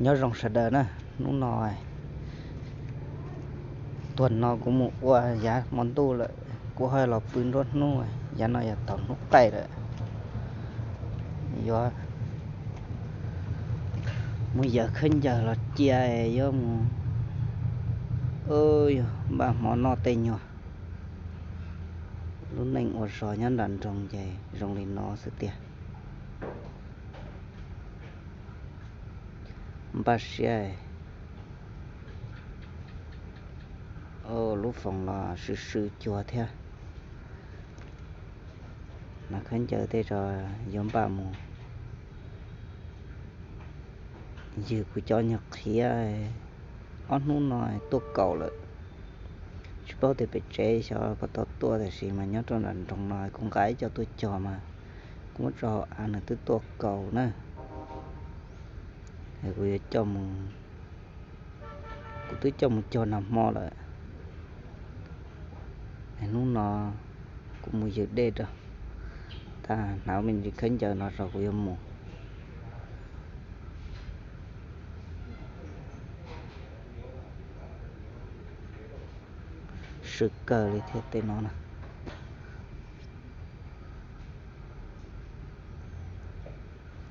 Nyob zoo sawv daws na, hnub no, tuag no kuv mus ua yav hmo ntuj lawm, kuv ho los pw nruab hnub, yav no yog thaum hnub qaij lawm. Yuav mus yawm khaub ncaws los cia, yuav mus, yog npaj hmo noj tej nyuag. Lub neej ua zog nyob nram nroog ces zoo li no xwb tiag. Npaj siab, lub foos los swm swm cuag thiab. Hnav khaub ncaws tej tso, yuav npaj mus. Ywg kuv cov nyuag qhiav, ob hnub no tuaj kaus lawm. Tsis paub tias pem tsev xyov puas tau tuaj, tab sis mas nyob rau nram nroog no kuv nqa ib co tuaj cog mas kuv muab tso hauv av nws twb tuaj kaus na. Kuv yuav coj mus, kuv twb coj mus cog nag hmo lawm. Hnub no kuv mus ywg dej rau, tab hnav me ntsis khaub ncaws no tso kuv yuav mus. Swm kawg li thiab tej no na.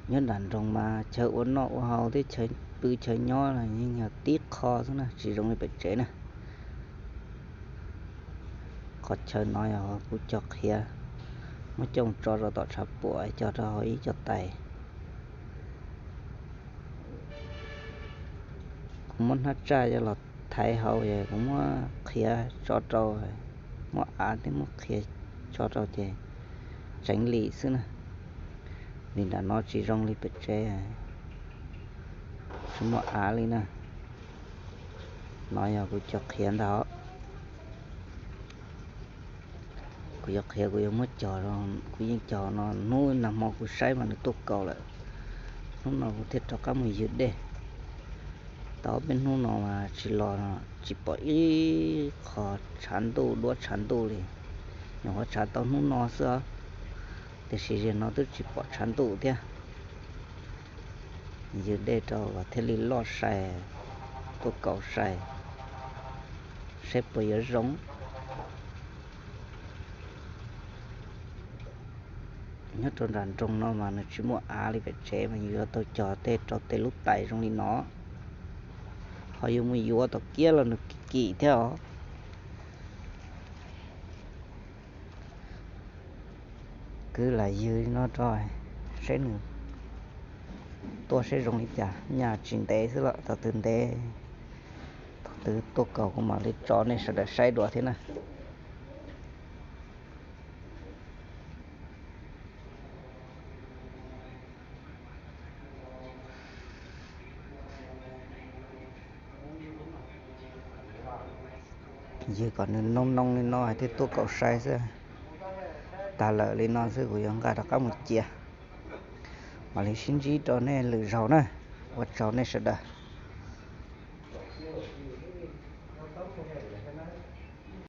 Nyob nram nroog mas chaw ua noj ua haus thiab chaw pw chaw nyob los yeej yog tib qho xwb na, tsis zoo li pem tsev na. Qhov chaw no yog kuv cog qhiav, muab coj tso rau tom tshav puam, cog rau hauv ib co tais. Kuv muab hnab tsaj coj los thaiv hauv, kuv muab qhiav tso rau, muab av thiab muab qhiav tso rau ces tseev lim xwb na. Vim nram no tsis zoo li pem tsev, tsis muaj av li na. No yog kuv cov qhiav ntag. Kuv cov qhiav kuv yuav muab cog, kuv yeej cog no hnub nag hmo kuv saib mas nws tuaj kaus lawm. Hnub no kuv thiaj rov qab mus ywg dej. Tau ob peb hnub no mas tsis los, tsis pom ib qho tshav ntuj duab tshav ntuj li. Nyuam qhuav tshav tau hnub no xwb os, tiam sis zaum no twb tsis pom tshav ntuj thiab. Ywg dej rau los thiaj li loj sai, tuaj kaus sai, saib puas yuav zoo. Nyob rau nram nroog no mas nws tsis muaj av li pem tsev mas yus yuav tau cog tej rau tej lub tais zoo li no. Ho yus mus yuav tom kiab los nws kim kim thiab os. Kwv lam ywg no rau saib nws tuaj saib zoo li cas, nyaj tsis ntev xwb los thaum twg ntev, thaum twg tuaj kaus kuv mam li tso nej sawv daws saib dua thiab na. Ywg kom nws noo noo li no thiaj tuaj kaus sai xwb. Tag lawm li no xwb kuv yuav nqa rov qab mus cia. Mam li sib ntsib rau nej lwm zaus na. Ua tsaug nej sawv daws.